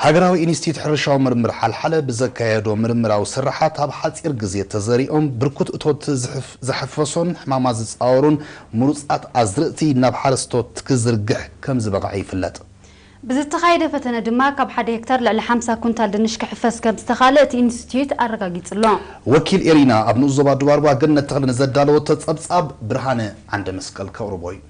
ሃገራዊ ኢንስቲትዩት ሕርሻዊ ምርምር ሓልሓለ ብዘካየዶ ምርምራዊ ስርሓት፣ ኣብ ሓጺር ግዜ ተዘሪኦም ብርኩት እቶት ዝሕፍ-፣ ዝሕፈሶን ሕማማት ዝጻወሩን ምሩጻት ኣዝርእቲ ናብ ሓረስቶት ክዝርግሕ ከም ዝበቕዐ ይፍለጥ። ብዝተኻየደ ፈተነ ድማ ካብ ሓደ ሄክታር ልዕሊ ሓምሳ ኩንታል ድንሽ ክሕፈስ ከም ዝተኻለ እቲ ኢንስቲትዩት ኣረጋጊጹ ኣሎ። ወኪል ኤሪና ኣብ ንኡስ ዞባ ዱባርባ ገነት ተኽለ ንዘዳለወቶ ጸብጻብ ብርሃነ ዓንደ መስቀል ከቕርቦ እዩ።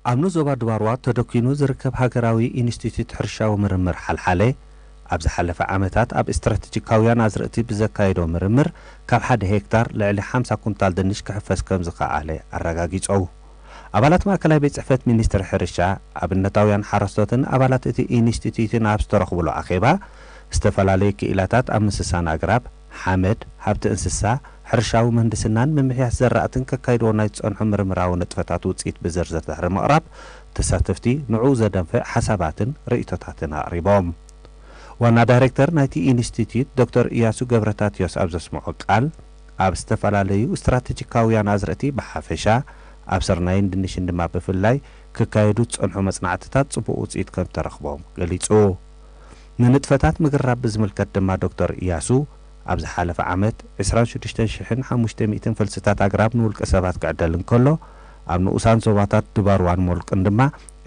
ኣብ ንኡስ ዞባ ዱባርዋ ተደኲኑ ዝርከብ ሃገራዊ ኢንስቲትዩት ሕርሻዊ ምርምር ሓልሓለ፣ ኣብ ዝሓለፈ ዓመታት ኣብ ስትራተጂካውያን ኣዝርእቲ ብዘካየዶ ምርምር፣ ካብ ሓደ ሄክታር ልዕሊ ሓምሳ ኩንታል ድንሽ ክሕፈስ ከም ዝኸኣለ ኣረጋጊጹ። ኣባላት ማእከላይ ቤት ጽሕፈት ሚኒስትሪ ሕርሻ፣ ኣብነታውያን ሓረስቶትን ኣባላት እቲ ኢንስቲትዩትን ኣብ ዝተረኽብሉ ኣኼባ፣ ዝተፈላለዩ ክኢላታት ኣብ ምስሳን ኣግራብ፣ ሓመድ፣ ሃብቲ እንስሳ፣ ሕርሻዊ ምህንድስናን ምምሕያሽ ዘራእትን ከካይድዎ ናይ ዝጸንሑ ምርምራዊ ንጥፈታት ውጽኢት ብዝርዝር ድሕሪ ምቕራብ፣ ተሳተፍቲ ንዕኡ ዘደንፍዕ ሓሳባትን ርእይቶታትን ኣቕሪቦም። ዋና ዳይሬክተር ናይቲ ኢንስቲትዩት ዶክተር ኢያሱ ገብረታትዮስ ኣብ ዘስምዖ ቃል፣ ኣብ ዝተፈላለዩ ስትራተጂካውያን ኣዝርእቲ ብሓፈሻ፣ ኣብ ስርናይን ድንሽን ድማ ብፍላይ ክካየዱ ዝጸንሑ መጽናዕትታት ጽቡቕ ውጽኢት ከም ተረኽቦም ገሊጹ። ንንጥፈታት ምግራብ ብዝምልከት ድማ ዶክተር ኢያሱ፣ ኣብ ዝሓለፈ ዓመት ዕስራን ሽዱሽተን ሽሕን ሓሙሽተ ሚእትን ፈልስታት ኣግራብ ንውልቀ ሰባት ክዕደል እንከሎ፣ ኣብ ንኡሳን ዞባታት ድባርዋን ሞልቅን ድማ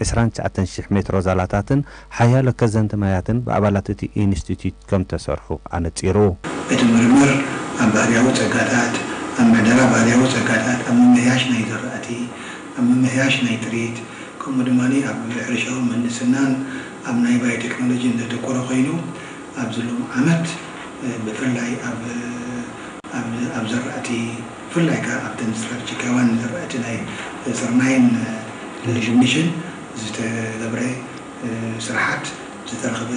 ዕስራን ትሽዓተን ሽሕ ሜትሮ ዛላታትን ሓያሎ ከዘንቲ ማያትን ብኣባላት እቲ ኢንስቲትዩት ከም ተሰርሑ ኣነጺሩ። እቲ ምርምር ኣብ ባህርያዊ ጸጋታት፣ ኣብ ምሕደራ ባህርያዊ ጸጋታት፣ ኣብ ምምሕያሽ ናይ ዘራእቲ፣ ኣብ ምምሕያሽ ናይ ጥሪት፣ ከምኡ ድማ ኣብ ሕርሻዊ ምህንድስናን ኣብ ናይ ባዮቴክኖሎጂን ዘተኮረ ኮይኑ፣ ኣብዚ ሎሚ ዓመት፣ እ፣ ብፍላይ ኣብ፣ ኣብ፣ ኣብ ዘራእቲ፣ ብፍላይ ከኣ ኣብተን ስትራተጂካውያን ዘራእቲ ናይ ስርናይን፣ እ፣ ድንሽን ዝተገብረ፣ እ፣ ስራሓት ዝተረኽበ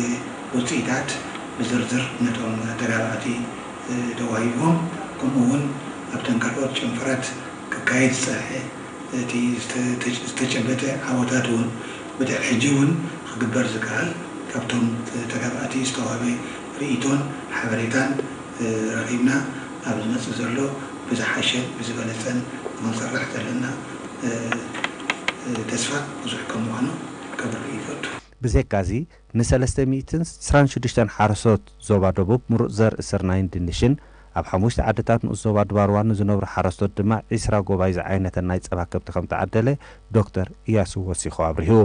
ውጽኢታት ብዝርዝር ነቶም ተጋባእቲ፣ እ፣ ተዋሂቦም፣ ከምኡ እውን ኣብተን ካልኦት ጨንፈራት ክካየድ ዝጸንሐ እቲ ዝተ-፣ ዝተጨበጠ ዓወታት እውን ብድሕሪ ሕጂ እውን ክግበር ዝከኣል ካብቶም ተጋባእቲ ዝተዋህበ ርእይቶን ሓበሬታን፣ እ፣ ረኺብና ኣብ ዝመጽእ ዘሎ ብዝሓሸን ብዝበለጸን ንኽንሰርሕ ዘለና፣ እ፣ እ፣ ተስፋ ብዙሕ ከም ምዃኑ ከብርህ ይፈቱ። ብዘይካዚ፣ ንሰለስተ ሚእትን ዕስራን ሽዱሽተን ሓረስቶት ዞባ ደቡብ ምሩጽ ዘርኢ ስርናይን ድንሽን፣ ኣብ ሓሙሽተ ዓድታት ንኡስ ዞባ ድባርዋ ንዝነብሩ ሓረስቶት ድማ ዒስራ ጎባይ ዝዓይነተን ናይ ጸባ ከብቲ ከም ተዓደለ ዶክተር ኢያሱ ወሲኹ ኣብሪሁ።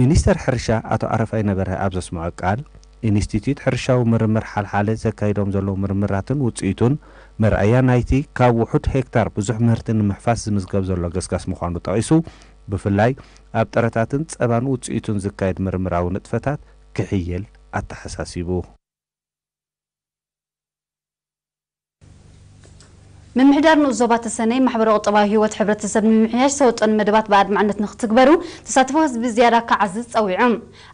ሚኒስተር ሕርሻ ኣቶ ኣረፋይነ በርሀ ኣብ ዘስምዖ ቃል፣ ኢንስቲትዩት ሕርሻዊ ምርምር ሓልሓለ ዘካይዶም ዘለዉ ምርምራትን ውጽኢቱን መርኣያ ናይቲ ካብ ውሑድ ሄክታር ብዙሕ ምህርቲ ንምሕፋስ ዝምዝገብ ዘሎ ገስጋስ ምዃኑ ጠቒሱ፣ ብፍላይ ኣብ ጥረታትን ጸባን ውጽኢቱን ዝካየድ ምርምራዊ ንጥፈታት ክሕይል ኣተሓሳሲቡ። ምምሕዳር ንኡስ ዞባ ተሰነይ ማሕበረ-ቁጠባዊ ህይወት ሕብረተሰብ ንምምሕያሽ ዝተወጠኑ መደባት ብኣድማዕነት ንክትግበሩ፣ ተሳትፎ ህዝቢ ዝያዳ ክዓዝዝ ጸዊዑ።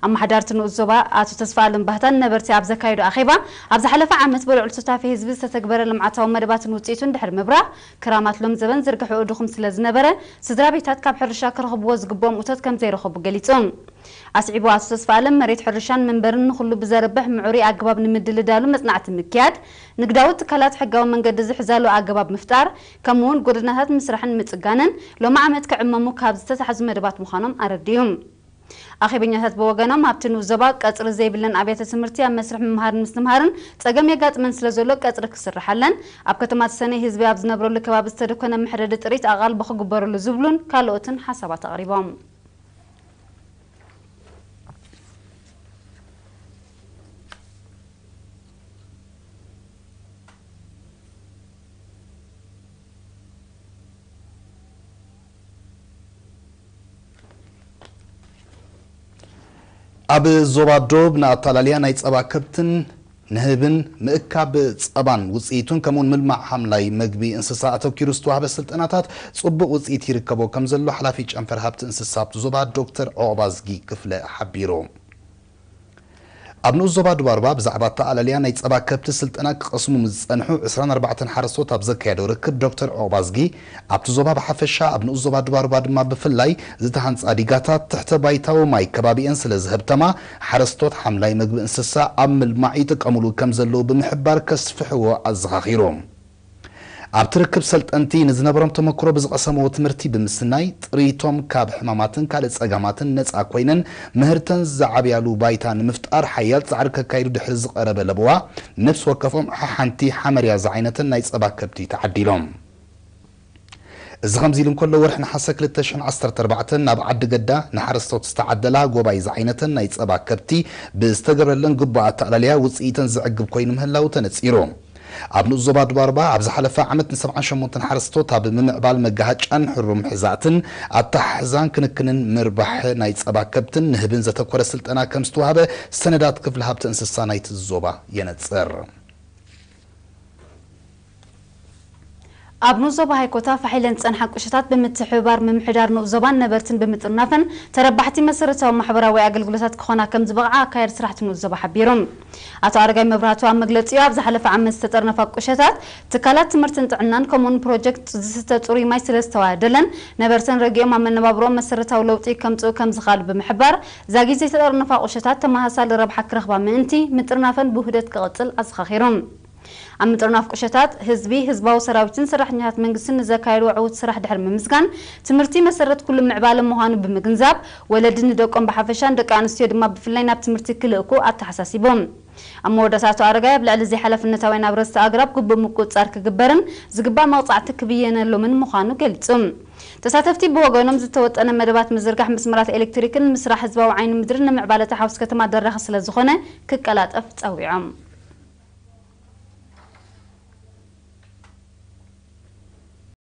ኣመሓዳርቲ ንኡስ ዞባ ኣቶ ተስፋኣለም ባህታን ነበርቲ ኣብ ዘካየዶ ኣኼባ፣ ኣብ ዝሓለፈ ዓመት ብልዑል ሱታፌ ህዝቢ ዝተተግበረ ልምዓታዊ መደባትን ውጽኢቱን ድሕሪ ምብራህ፣ ክራማት ሎም ዘበን ዝርግሐኡ ድኹም ስለ ዝነበረ፣ ስድራ ቤታት ካብ ሕርሻ ክረኽብዎ ዝግብኦም እቶት ከም ዘይረኸቡ ገሊጹ። ኣስዒቡ ኣቶ ተስፋኣለም፣ መሬት ሕርሻን መንበርን ንኹሉ ብዘርብሕ ምዕሩይ ኣገባብ ንምድልዳሉ መጽናዕቲ ምክያድ፣ ንግዳዊ ትካላት ሕጋዊ መንገዲ ዝሕዛሉ ኣገባብ ምፍጣር፣ ከምኡውን ጎደናታት ምስራሕን ምጽጋንን ሎሚ ዓመት ክዕመሙ ካብ ዝተታሕዙ መደባት ምዃኖም ኣረዲኡ። ኣኼበኛታት ብወገኖም፣ ኣብቲ ንኡስ ዞባ ቀጽሪ ዘይብለን ኣብያተ ትምህርቲ ኣብ መስርሕ ምምሃርን ምስትምሃርን ጸገም የጋጥመን ስለ ዘሎ ቀጽሪ ክስርሓለን፣ ኣብ ከተማ ተሰነይ ህዝቢ ኣብ ዝነብረሉ ከባቢ ዝተደኮነ መሕደዲ ጥሪት ኣቓልቦ ክግበረሉ ዝብሉን ካልኦትን ሓሳባት ኣቕሪቦም። ኣብ ዞባ ዶብ ንኣተላልያ ናይ ጸባ ከብትን ንህብን ምእካብ ጸባን ውጽኢቱን ከምኡውን ምልማዕ ሓምላይ መግቢ እንስሳ ኣተኪሩ ዝተዋህበ ስልጠናታት ጽቡቕ ውጽኢት ይርከቦ ከም ዘሎ ሓላፊ ጨንፈር ሃብቲ እንስሳ ኣብቲ ዞባ ዶክተር ዑቕባዝጊ ክፍለ ሓቢሩ። ኣብ ንኡስ ዞባ ዱባርባ ብዛዕባ ኣተኣላልያ ናይ ጸባ ከብቲ ስልጠና ክቐስሙ ምስ ዝጸንሑ ዕስራን ኣርባዕተን ሓረስቶት ኣብ ዘካየዶ ርክብ ዶክተር ዑቕባዝጊ፣ ኣብቲ ዞባ ብሓፈሻ ኣብ ንኡስ ዞባ ዱባርባ ድማ ብፍላይ ዝተሃንጻ ዲጋታት ትሕተ ባይታዊ ማይ ከባቢኤን ስለ ዝህብተማ፣ ሓረስቶት ሓምላይ መግቢ እንስሳ ኣብ ምልማዕ ይጥቀሙሉ ከም ዘለዉ ብምሕባር ከስፍሕዎ ኣዘኻኺሩ። ኣብቲ ርክብ ሰልጠንቲ ንዝነበሮም ተመክሮ ብዝቐሰምዎ ትምህርቲ ብምስናይ፣ ጥሪቶም ካብ ሕማማትን ካልእ ጸገማትን ነጻ ኮይነን ምህርተን ዝዓብያሉ ባይታ ንምፍጣር ሓያል ጻዕሪ ከካይዱ ድሕሪ ዝቐረበ ለበዋ፣ ነፍሲ ወከፎም ሓሓንቲ ሓመርያ ዝዓይነተን ናይ ጸባ ከብቲ ተዓዲሎም። እዚ ከምዚ ኢሉ እንከሎ፣ ወርሒ ነሓሰ ክልተ ሽሕን ዓሰርተ ኣርባዕተን ናብ ዓዲ ገዳ ንሓረስቶት ዝተዓደላ ጎባይ ዝዓይነተን ናይ ጸባ ከብቲ ብዝተገብረለን ግቡእ ኣተኣላልያ ውጽኢተን ዘዕግብ ኮይኑ ምህላው ተነጺሩ። ኣብ ንኡስ ዞባ ዱባርባ ኣብ ዝሓለፈ ዓመት ን78 ሓረስቶት ኣብ ምምዕባል መጋሃጫን ሕሩም ሕዛእትን ኣተሓሕዛን ክንክንን ምርባሕ ናይ ጸባ ከብትን ንህብን ዘተኮረ ስልጠና ከም ዝተዋህበ ሰነዳት ክፍሊ ሃብቲ እንስሳ ናይቲ ዞባ የነጽር። ኣብ ንኡስ ዞባ ሃይኮታ ፋሕ ኢለን ዝጸንሓ ቁሸታት ብምትሕብባር ምምሕዳር ንኡስ ዞባን ነበርትን ብምጥርናፈን ተረባሕቲ መሰረታዊ ማሕበራዊ ኣገልግሎታት ክኾና ከም ዝበቕዓ ኣካያዲ ስራሕቲ ንኡስ ዞባ ሓቢሩ። ኣቶ ኣረጋይ መብራህቱ ኣብ መግለጺኡ፣ ኣብ ዝሓለፈ ዓመት ዝተጠርነፋ ቁሸታት ትካላት ትምህርትን ጥዕናን ከምኡውን ፕሮጀክት ዝስተ ጽሩይ ማይ ስለ ዝተዋደለን ነበርተን ረጊኦም ኣብ መነባብሮኦም መሰረታዊ ለውጢ ከምጽኡ ከም ዝኽኣሉ ብምሕባር፣ ዛጊት ዘይተጠርነፋ ቁሸታት ተመሳሳሊ ረብሓ ክረኽባ ምእንቲ ምጥርናፈን ብውህደት ክቕጽል ኣዘኻኺሩ። ኣብ ምጥርናፍ ቁሸታት ህዝቢ፣ ህዝባዊ ሰራዊትን ሰራሕተኛታት መንግስትን ንዘካየድዎ ዕዉት ስራሕ ድሕሪ ምምስጋን፣ ትምህርቲ መሰረት ኩሉ ምዕባለ ምዃኑ ብምግንዛብ፣ ወለዲ ንደቆም ብሓፈሻን ደቂ ኣንስትዮ ድማ ብፍላይ ናብ ትምህርቲ ክልእኩ ኣተሓሳሲቡ። ኣብ መወዳእታ ኣቶ ኣረጋይ ኣብ ልዕሊ ዘይሓላፍነታውያን ኣብረስቲ ኣግራብ ግቡእ ምቁጽጻር ክግበርን ዝግባእ መቕጻዕቲ ክብየነሎምን ምዃኑ ገሊጹ። ተሳተፍቲ ብወገኖም ዝተወጠነ መደባት ምዝርጋሕ መስመራት ኤሌክትሪክን ምስራሕ ህዝባዊ ዓይኒ ምድርን ንምዕባለ እታ ሓውስ ከተማ ኣደራኺ ስለ ዝኾነ ክቀላጠፍ ጸዊዖም።